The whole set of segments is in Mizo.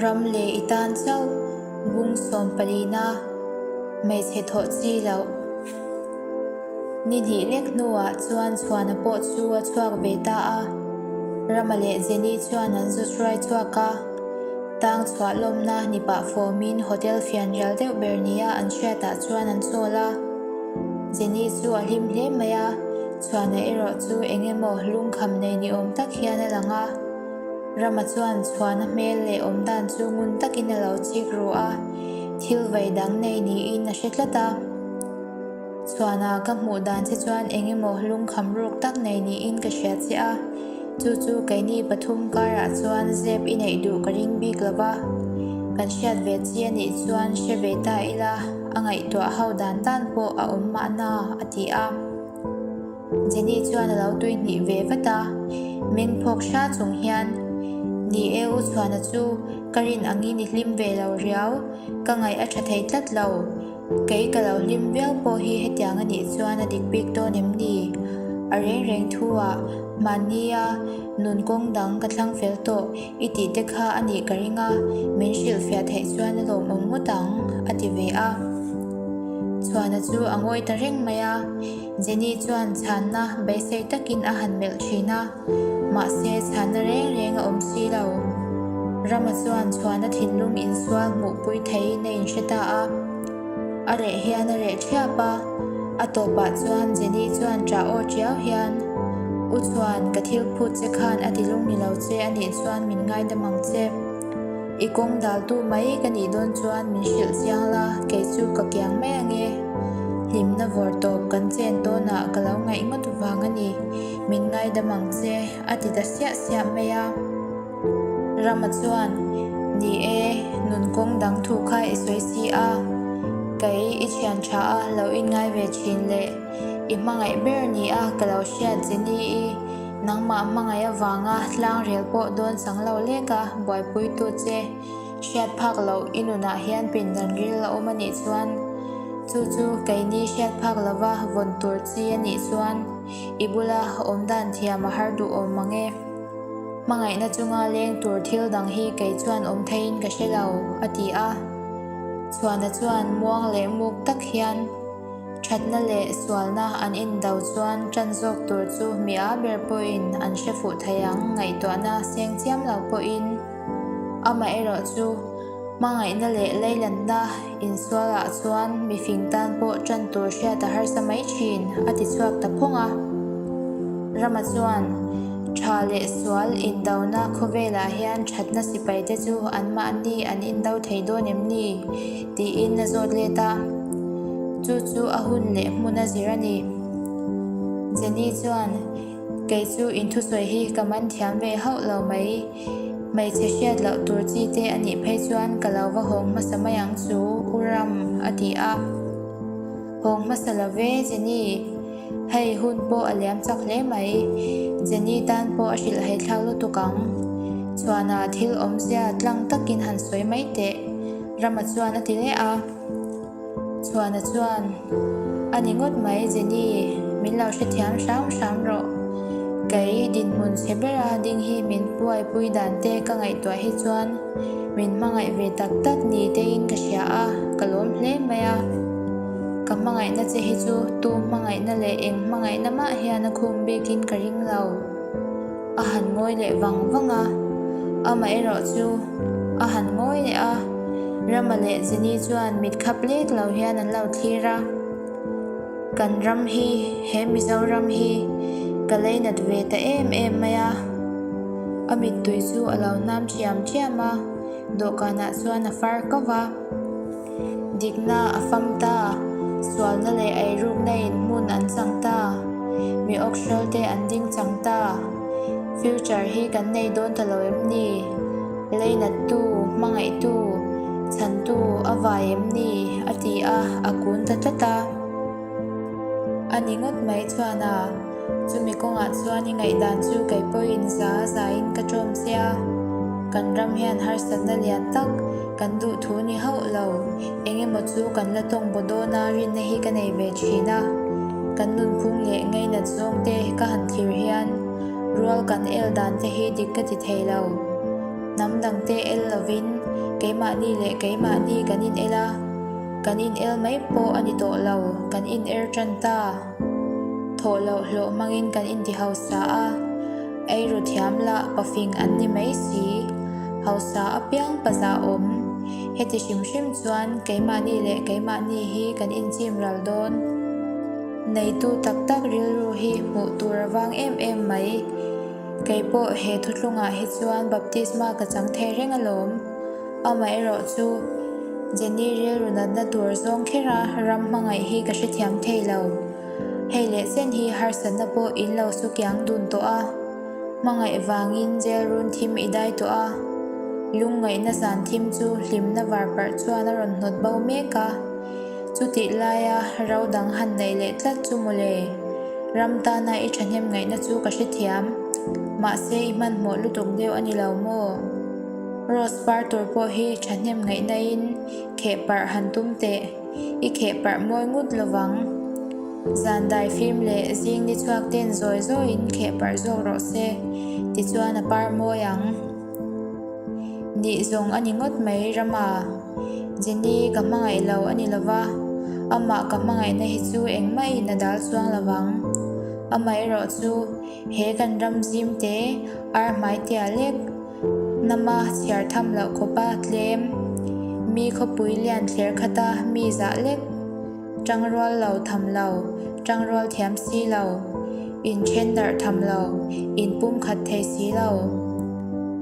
Ram leh i tan chauh bung sawm palina hmeichhe thawh chi loh. Ni hnih lek hnuah chuan Chhuana pawh chu a chhuak ve ta a, Rama leh Jenny chuan an zu hruai chhuak a. Tang chhuah lawmna ni pah fawmin hotel fianrial deuh ber nia an hriatah chuan an chawl a. Jenny chu a hlim hle mai a, Chhuana erawh chu eng emaw lungkham nei ni awm tak hian a lang a. Rama chuan Chhuana hmel leh awm dan chu ngun takin a lo chik ru a, thil vei dang nei niin a hre tlat a. Chhuana ka hmuh dan che chuan eng emaw lungkham ruk tak nei niin ka hria che a, chu chu keini pathum karah chuan zep i neih duh ka ring bik lo va, kan hriat ve chi a nih chuan hre ve ta ila a ngaihtuah ho dan dan pawh a awm mahna a ti a. Jenny chuan a lo tui hnih ve vat a, meng phawk hra chung hian, Ni e u Chhuana chu ka rin angin i hlim ve lo riau, ka ngaih a tha thei tlat lo. Kei ka lo hlim viau pawh hi hetiang a nih chuan a dik bik dawn em ni? A reng reng thu ah mahnia nun kawng dang ka thlang fel tawh i tih te kha a nih ka ring a, min hrilhfiah theih chuan a lawmawm ngawt ang, a ti ve a. Chhuana chu a ngawi ta reng mai a, Jenny chuan chhanna beisei takin a han melh thin a, mahse chhanna reng reng a awm si lo. Rama chuan chhuana thinlung insual hmuhpui theiin a inhre ta a, a reh hian a reh thiap a, a tawpah chuan Jenny chuan ṭah aw ṭiau hian, U Chhuan, ka thil phut che khan a ti lung ni lo che a nih chuan min ngaidam ang che. I kawng daltu mai ka nih dawn chuan min hrilh chiang la, kei chu ka kiang mai ange. Hlimna vawr tawp kan chen tawnah ka lo ngaih ngawt vang a ni, min ngaidam ang che, a ti ta siah siah mai a. Rama chuan, Ni e, nun kawng dang thu kha i sawi si a, kei i thian tha a lo inngai ve thin leh i hmangaih ber ni a ka lo hriat che ni i, Nangmah hmangaih avanga tlangrel pawh dawn chang lo lek a, buaipuitu che hriat phak loh i nunah hian pindan ril a awm a nih chuan chu chu keini hriat phak lova vawn tur chi a nih chuan i bula awm dan thiam a har duh awm mang e. Hmangaihna chunga leng tur thil dang hi kei chuan awm theiin ka hre lo, a ti a. Chhuana chuan muang leh muk tak hian. Thatna leh sualna an indo chuan tan zawk tur chu mi a ber pawhin an hre fuh thei ang, ngaihtuahna seng chiam lo pawhin. Amaherawh chu, hmangaihna leh leilanna insualah chuan mifing tan pawh tan tur hriat a harsa mai thin, a ti chhuak ta phawng a. Rama chuan, Tha leh sual indona khawvelah hian thatna sipaite chu anmahni an indo thei dawn em ni? Tiin a zawt let a, chu chu a hun leh hmun a zir a ni. Jenny chuan, Kei chu in thusawi hi ka man thiam ve hauh lo mai, hmeichhe hriat loh tur chi te a nih phei chuan ka lo va hawng hmasa mai ang chu, U Ram, a ti a. Hawng hmasa lo ve, Jenny. Hei hun pawh a liam chak hle mai. Jenny tan pawh a hrilh haithlak lutuk ang. Chhuana thil awmzia tlang takin han sawi mai teh. Rama chuan a ti leh a. Chhuana chuan, A ni ngawt mai Jenny, min lo hrethiam hram hram rawh. Kei dinhmun chhe bera ding hi min buaipui dan te ka ngaihtuah hi chuan min hmangaih ve tak tak ni teiin ka hria a, ka lawm hle mai a. Ka hmangaihna che hi chu tu hmangaihna leh eng hmangaihna mah hian a khum bikin ka ring lo. A han ngawi leh vang vang a, amaherawh chu a han ngawi leh a, Rama leh Jenny chuan mit khap lek lo hian an lo thlir a, Kan ram hi, he Mizoram hi ka leinat ve ta em em mai a, a mittui chu a lo hnam thiam thiam a, dawhkanah chuan a far kau va. Dikna a fam ta, sualna leh eirukna in hmun an chang ta, mi awkhrawl te an ding chang ta. Future hi kan nei dawn ta lo em ni? Leinattu, hmangaihtu, chhantu a vai em ni? a ti a, a kun ta tlat a. A ni ngawt mai chuan a, chumi kawngah chuan i ngaihdan chu kei pawhin za zain ka ṭawm che a. Kan ram hian harsatna lian tak kan duh thu ni hauh lo, eng emaw chu kan la tawng baw dawn a rinna hi ka nei ve ṭhin a. Kan nunphung leh ngainat zawng te ka han thlir hian rual kan el dan te hi dik ka ti thei lo. Hnam dangte el lovin. Keimahni leh keimahni kan in el a, kan in el mai pawh a ni tawh lo, kan in er tan ta. Thawh loh hlawh hmangin kan inti hausa a, eiru thiam lah pafing an ni mai si. Hausa apiang paza awm. Heti hrim hrim chuan keimahni leh keimahni hi kan inchim ral dawn. Neitu tak tak rilru hi hmuh tur a vang em em mai. Kei pawh he thuthlungah hi chuan baptisma ka chang thei reng alawm. Amaherawh chu Jenny rilru natna tur zawng khera ram hmangaih hi ka hrethiam thei lo. Hei leh chen hi harsatna pawh in lo su kiang dun tawh a. Hmangaih vangin jail run thim i dai tawh a. Lungngaihna zan thim chu hlimna varparh chuan a rawn hnawt bo mek a. Chutih laia ro dang han neih leh tlat chu mawle. Ram tana i thahnem ngaihna chu ka hrethiam. Mahse i hmanhmawh lutuk deuh a ni lo maw? Rose par tur pawh hi thahnem ngaihnain kheh parh han tum teh. I kheh parh mawi ngut lovang. Zan dai fim leh zing ni chhuak ten zawi zawiin kheh parh zawk rawh se, tichuan a par mawi ang. Nih zawng a ni ngawt mai Rama. Jenny ka hmangaih lo a ni lova, amah ka hmangaihna hi chu engmahin a dal chuang lovang. Amaherawh chu he kan ram zim te ar hmai tia lek nama chhiar tham loh khawpa tlem, mi khawpui lian thler khata mi zah lek, Tangrual lo tham lo, tangrual thiam si lo, in then darh tham lo, in pum khat thei si lo.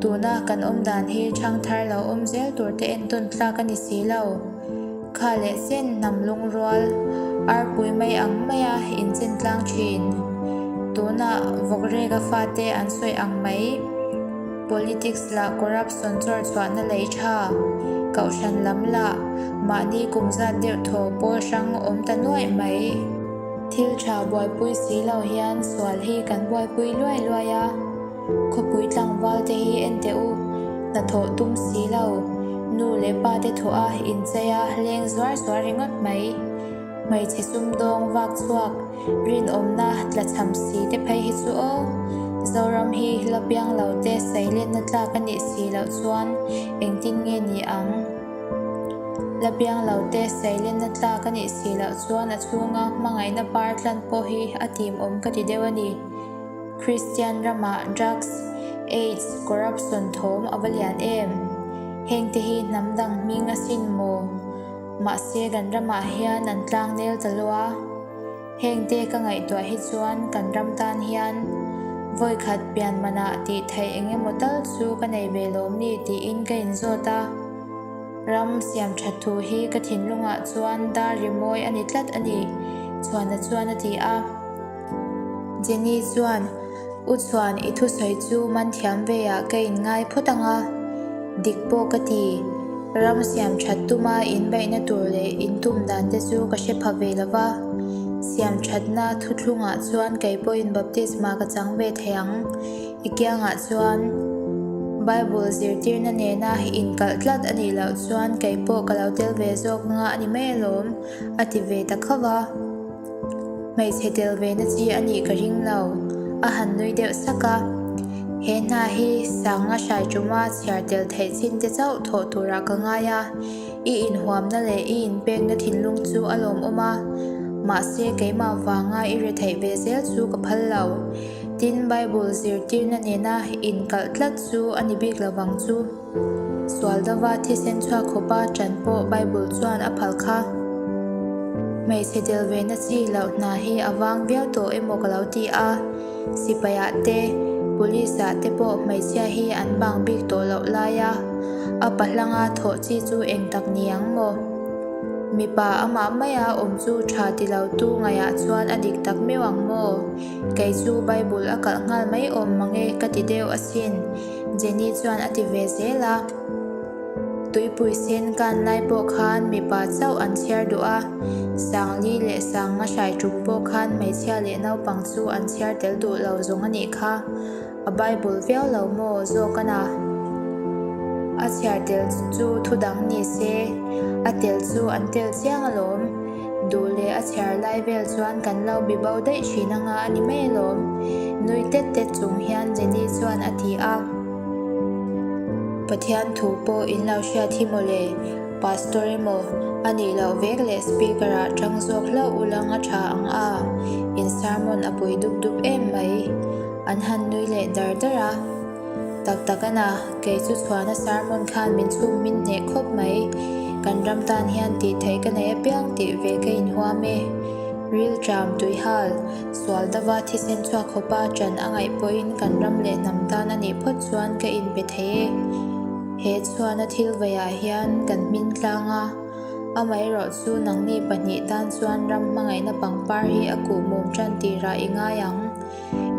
Tuna kan awm dan hi thangthar lo awm zel tur te entawn tlak a ni si lo. Kha leh chen hnam lungrual, arpui mai ang maia in chen tlang thin. Tunah vawkreka fate an sawi ang mai. Politics lah corruption chawr chhuahna lei tha, kohhran lam lah mahni kum zat deuh thaw pawl hrang awm ta nuaih mai. Thil tha buaipui si lo hian sual hi kan buaipui luai luai a, khawpui tlangval te hi en teh u, hnathawh tum si lo, nu leh pa te thawh a inchei a leng zuar zuar ringawt mai. Hmeichhe sumdawng vak chhuak rinawmna tlachham si te phei hi chu aw. Zoram hi la piang lo te sailenna tlak a nih si loh chuan engtin nge ni ang? La piang lo te sailenna tlak a nih si loh chuan a chhunga hmangaihna par tlan pawh hi a tim awm ka ti deuh a ni. Kristian ramah drugs, aids, corruption thawm a va lian em? Hengte hi hnam dang hming asin maw? Mahse kan ramah hian an tlang nel ta lo a, hengte ka ngaihtuah hi chuan kan ram tan hian vawikhat pian manah tih theih eng emaw tal chu ka nei ve lawm ni tiin ka inzawt a. Ram siam that thu hi ka thinlungah chuan dar rimawi a ni tlat a ni, Chhuana chuan a ti a. Jenny chuan, U Chhuan, i thusawi chu man thiam ve ah ka inngai phawt ang a, dik pawh ka ti. Ram siam that tuma in beihna tur leh in tum dan te chu ka hre pha ve lo va. Siam thatna thuthlungah chuan kei pawhin baptisma ka chang ve thei ang. I kiangah chuan Bible zirtirna nena inkalh tlat a nih loh chuan kei pawh ka lo tel ve zawk anga a ni mai alawm, a ti ve ta khauh a. Hmeichhe tel ve na chi a nih ka ring lo, a han nui deuh sak a. He hna hi sanga hrai tuma chhiar tel theih chin te chauh thawh turah ka ngai a, i inhuamna leh i inpekna thinlung chu a lawmawm a, mahse keimah vanga i re theih ve zel chu ka phal lo. Tin, Bible zirtirna nena inkalh tlat chu a ni bik lovang chu. Sual dova thisen chhuak khawpa ṭan pawh Bible chuan a phal kha. Hmeichhe tel ve na chi loh hna hi a vang viau tawh emaw ka lo ti a, sipaiah te, police ah te pawh hmeichhia hi an bang bik tawh loh lai a, a pahlanga thawh chi chu eng tak ni ang maw? Mipa amah maia awm chu ṭha ti lo tu ngaihah chuan a dik tak meuh ang maw? Kei chu Bible a kalh nghal mai awm mange ka ti deuh asin. Jenny chuan a ti ve zel a. Tuipui sen kan lai pawh khan mipa chauh an chhiar duh a, Sangli leh Sanga hrai tum pawh khan hmeichhia leh naupang chu an chhiar tel duh lo zawng a nih kha. A Bible viau lo maw zawk a na? A chhiar tel chu thu dang ni se, a tel chu an tel chiang alawm. Duh leh a chhiar lai vel chuan kan lo bi bo daih thin anga a ni mai alawm, nui tet tet chung hian Jenny chuan a ti a. Pathian thu pawh in lo hriat hi mawle, Pastor emaw a nih loh vek leh Speaker ah tang zawk hlauh ulang a tha ang a, in sermon a pui dup dup em mai. An han nui leh dar dar a. Tak tak a na, kei chu chhuahna sermon khan min chhum min hneh khawp mai. Kan ram tan hian tih theih ka nei apiang tih ve ka inhuam e. Rilṭam, tuihal, sual dava thisen chhuak khawpa ṭan a ngaih pawhin kan ram leh hnam tan a nih phawt chuan ka inpe thei e. He chhuahna thil veiah hian kan hmin tlang a, amaherawh chu nangni pahnih tan chuan ram hmangaihna pangpar hi a kuhmum ṭan tirah i ngai ang.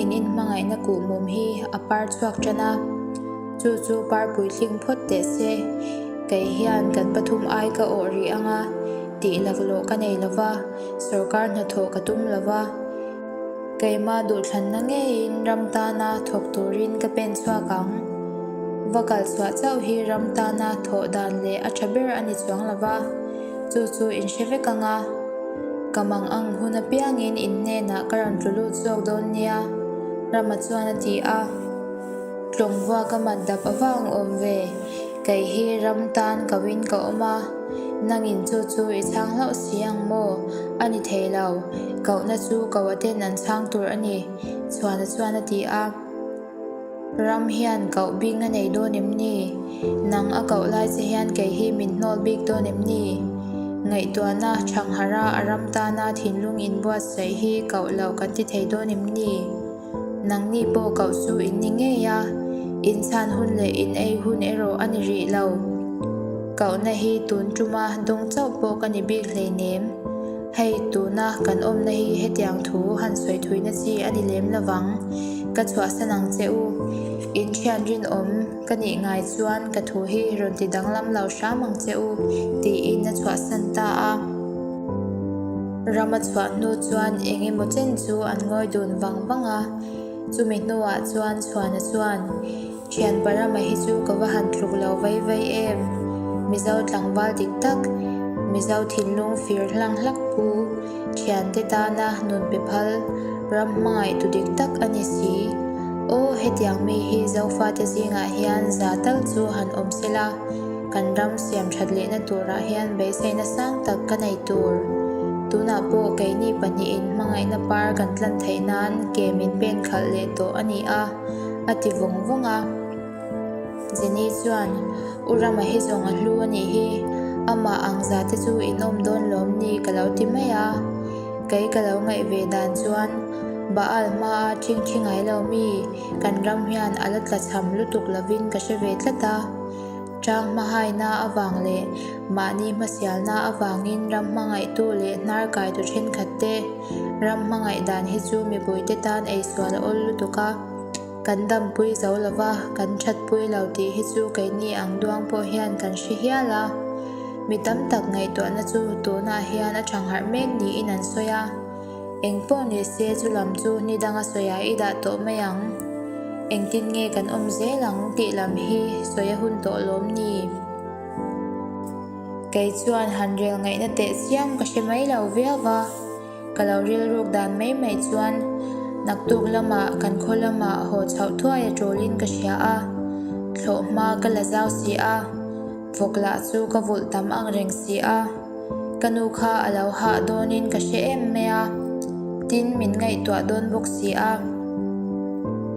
In inhmangaihna kuhmum hi a par chhuak ṭan a, chu chu par puitling phawt teh se. Kei hian kan pathum ai ka awh rih ang a, tih laklawh ka nei lo va, sawrkar hnathawh ka tum lo va. Keimah duhthlanna ngeiin ram tana thawk turin ka pen chhuak ang. Va kal chhuah chauh hi ram tana thawh dan leh a ṭha ber a ni chuang lo va, chu chu in hre vek ang a. Ka mang ang hun apiangin in hnenah ka rawn tlu lut zawk dawn nia, Rama chuan a ti a. Tlawngvua ka mat dap avang awm ve, kei hi ram tan ka win ka awm a, nangin chu chu i chhang hlauh si ang maw? A ni thei lo, kohna chu ko a ten an chhang tur a ni, Chhuana chuan a ti a. Ram hian koh bing a nei dawn em ni? Nang a koh lai che hian kei hi min hnawl bik dawn em ni? Ngaihtuahna Thanghara a ram tana thinlung inbuatsaih hi koh loh kan ti thei dawn em ni? Nangni pawh koh chu in ni ngei a, in chhan hun leh in ei hun erawh a ni rih lo. Kohna hi tun tuma dawng chauh pawh ka ni bik hleinem. Hei, tuna kan awmna hi hetiang thu han sawi thuina chi a ni lem lovang. Ka chhuahsan ang che u. In thian rinawm ka nih ngai chuan ka thu hi rawn ti danglam lo hram ang che u, tiin a chhuahsan ta a. Rama chhuah hnu chuan eng emaw chen chu an ngawi dun vang vang a. Chumi hnuah chuan Chhuana chuan, Thian Parama hi chu ka va han tluk lo vai vai em! Mizo tlangval dik tak, Mizo thinlung fir hlang hlak pu, thiante tana nun pe phal, ram hmangaih tu dik tak a ni si. Aw, hetiang mi hi Zofate zingah hian za tal chu han awm sela, kan ram siam that lehna turah hian beiseina sang tak ka nei tur. Tunah pawh keini pahnihin hmangaihna par kan tlan theih nan ke min pen khalh leh tawh a ni a. A ti vawng vawng a. Jenny chuan, U Rama hi zawng a hlu a nih hi, amah ang za te chu in awm dawn lawm ni ka lo ti mai a. Kei ka lo ngaih ve dan chuan, Baal hmaa ṭhingṭhi ngai lo mi, kan ram hian a la tlachham lutuk lovin ka hre ve tlat a. Ṭang hmahaina avang leh mahni hmasialna avangin ram hmangaihtu leh hnar kaitu ṭhenkhat te ram hmangaih dan hi chu mipuite tan eisual a awl lutuk a, kan dampui zo lo va, kan ṭhatpui lo tih hi chu keini ang duang pawh hian kan hre hial a. Mi tam tak ngaihtuahna chu tunah hian a ṭhangharh mek niin an sawi a. Eng pawh ni se chu lam chu ni danga sawiah i dah tawh mai ang. Engtin nge kan awm zel ang tih lam hi sawi a hun tawh lawm ni? Kei chuan han rel ngaihna teh chiam ka hre mai lo viau va, ka lo rilruk dan mai mai chuan naktuk lamah kan khaw lamah haw chhoh thuai a ṭawlin ka hria a, thlawh hma ka la zau si a, vawk lah chu ka vulh tam ang reng si a. Ka nu kha a lo hah dawnin ka hre em mai a, tin min ngaihtuah dawn bawk si a.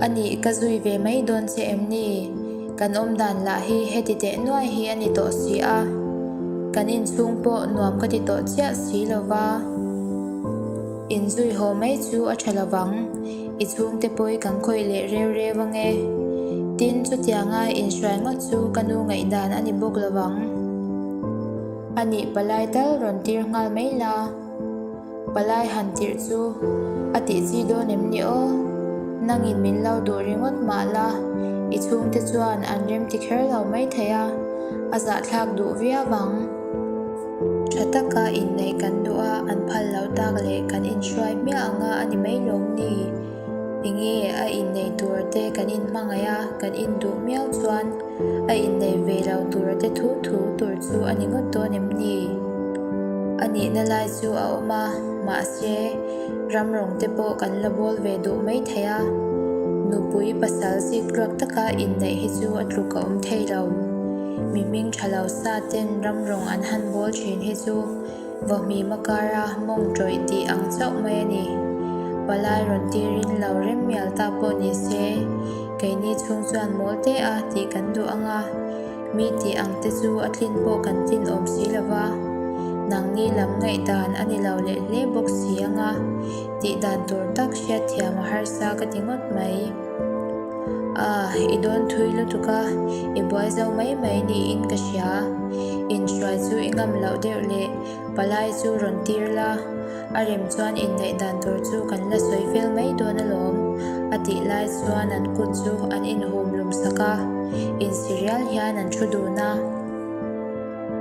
A nih ka zui ve mai dawn che em ni? Kan awm dan lah hi heti teh nuai hi a ni tawh si a, kan inchhung pawh nuam ka ti tawh chiah si lo va. Inzui haw mai chu a tha lovang, i chhungte pawi kan khawih leh reu reu ange. Tin, chutianga inhruai ngawt chu ka nu ngaihdan a ni bawk lovang. A nih palai tal rawn tir nghal mai la, palai han tirh chu a tih chi dawn em ni aw? Nangin min lo duh ringawt mah la, i chhungte chuan an rem ti kher lo mai thei a, a zahthlak duh viau ang. Tha taka inneih kan duh a, an phal loh tak leh kan inhruai hmiah anga a ni mai lawm ni? Enge a innei tur te kan inhmangaih a, kan induh miau chuan a innei ve lo tur te thu thu tur chu a ni ngawt dawn em ni? A nihna lai chu a awm a, mahse ram rawng te pawh kan la bawl ve duh mai thei a. Nupui pasal ziktluak taka inneih hi chu a tluk a awm thei lo. Mi hming tha lo sa ten ram rawng an han bawl thin hi chu vawhmim a kara mawng tawih tih ang chauh mai a ni. Palai rawn tirin lo rem mial ta pawh ni se, keini chhung chuan mawl te a tih kan duh ang a, mi tih ang te chu a tlin pawh kan tlin awm si lo va, nangni lam ngaihdan a ni lo leh hle bawk si ang a. Tih dan tur tak hriatthiam a harsa ka ti ngawt mai. Ah, i dawn thui lutuk a, i buai zo mai mai niin ka hria. Inhruai chu i ngam loh deuh leh palai chu rawn tir la, a rem chuan inneih dan tur chu kan la sawi fel mai dawn alawm, a tih lai chuan an kut chu an inhum lum sak a, insirial hian an thu dun a.